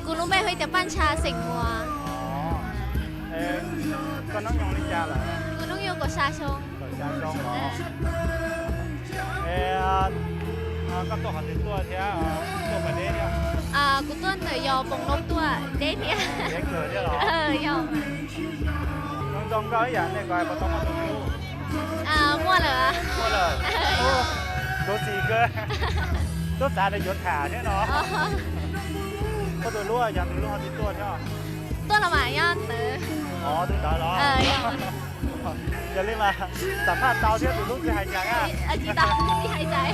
Kuv lub npe hu tias Paj Ntsha, xeem Muas. Koj hnub nyoog li cas lawm? Kuv hnub nyoog kaum xya xyoo. Kaum xya xyoo los? Koj tuaj qhov twg tuaj thiab, tuaj pas deb thiab? Kuv tuaj ntawm yos Poos Loo tuaj deb thiab. Deb kawg thiab los? Yog. Zoo zoo nkauj ib yam nej ko puas tau muaj tus hlub? Muaj lawm. Muaj lawm. Tus xis kawg. Twb xav tias yuav tham thiab no. Koj tus hlub yog tus hlub ho tsis tuaj thiab? Tuaj los mas nyob ntawd. Tus ntawd los? Yog li mas xam phaj tau thiab, tus hlub tsis hais cas na. Tsis tau, tsis hais cas.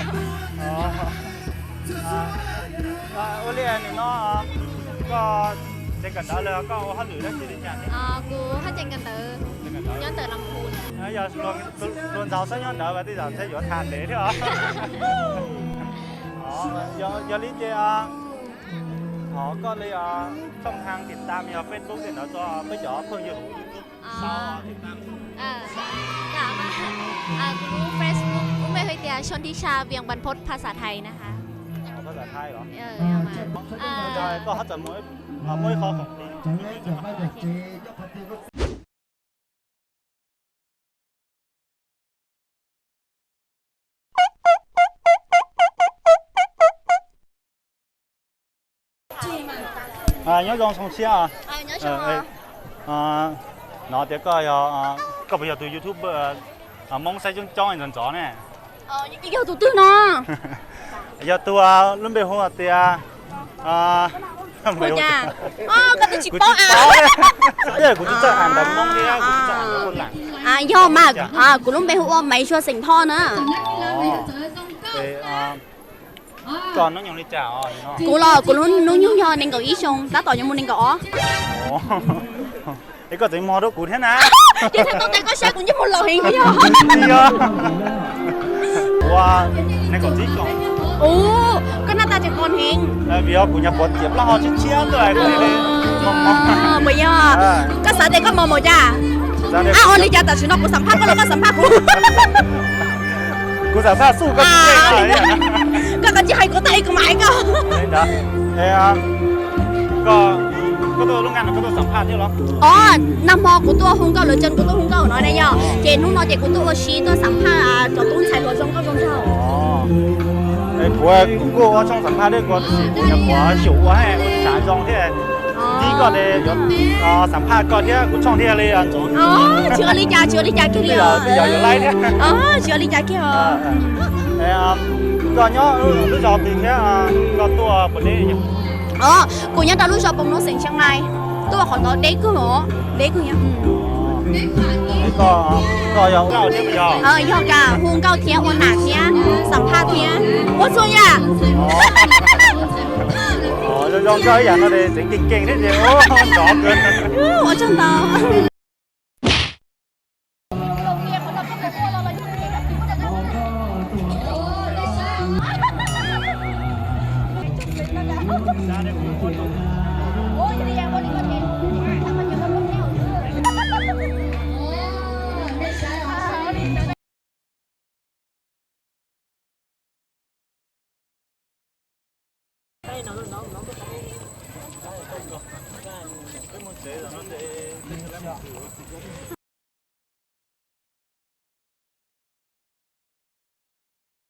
Ua li nim no koj tseem kawm ntawv los koj ua hauj lwm dab tsi li cas? Kuv haj tseem kawm ntawv nyob ntawm Las Phus. Yog hluas nraug xwb nyob ntawd mas tej zaum thiaj yuav tham ntev thiab os. Yog li ces thov koj li thooj thang tim tam yog Facebook tej ntawd tso peb cov phooj ywg. Kuv lub Facebook lub npe hu tias Xyooj Thib Tsha เวียงบรรพต ภาษาไทยนะคะ. Koj hab txawm muaj ib qho khoom plig. Nyob zoo xyoo tshiab. No tias koj yog, koj puas yog tus YouTuber Hmoob saib coob coob ntxov ntxov ne? Yog tus twg no? Yog tus lub npe hu tias, kuv tsis paub, kuv tsis txawj hais ntawv Hmoob thiab kuv tsis txawj hais ntawv Hmoob lawm. Yog mas, kuv lub npe hu ua Maiv Xyuas xeem Thoj na. Koj hnub nyoog li cas? Kuv los kuv lub hnub nyoog yog nees nkaum ib xyoo, tab tom yuav mus nees nkaum ob. Es koj tseem mos rau kuv thiab na. Ces thaum ntawd koj saib kuv ntsej muag laus heev yog. Ua nees nkaum tsib xyoo. Ua, koj naj tas tseem qos heev. Vim yog kuv nyuam qhuav tiav plaub hau tshiab tshiab tuaj, puas yog? Koj xav tias koj mos mus cas? Ab, ua li cas tam sim no kuv xam phaj koj los koj xam phaj kuv? Kuv xam phaj xwb koj tsis, koj tsis hais kuv tag kuv mam hais koj. Koj tuaj lub naj no koj tuaj xam phaj thiab los? Os, nag hmo kuv tuaj hu nkauj lawv tsev, kuv tuaj hu nkauj no ne yog, ces hnub no ces kuv tuaj ua si tuaj xam phaj cov tub ntxhais hluas zoo nkauj zoo nraug. Kuv kuj ua tshooj xam phaj thiab, kuv tiam sis kuv nyuam qhuav xyaum ua, ua tsis zoo thiab. Tib koj li yuav xam phaj koj thiab kuv tshooj thiaj li ntxov. Tsis ua li cas, tsis ua li cas kiag li os. Twb yog yuav laib thiab. Tsis ua li cas kiag os. Koj nyob lub zos twg thiab koj tuaj puas deb? Os, kuv nyob rau lub zos Poos Loo xeem Tsheej Mai, tuaj qhov ntawd deb kawg os, deb kawg. Koj yog nkauj thiab puas yog? Yog kawg, hu nkauj thiab ua nam thiab xam phaj thiab ua txhua yam. Zoo zoo nkauj ib yam no ces tseem keej keej thiab ces ua ntxov kawg. Ua tsaug ntau.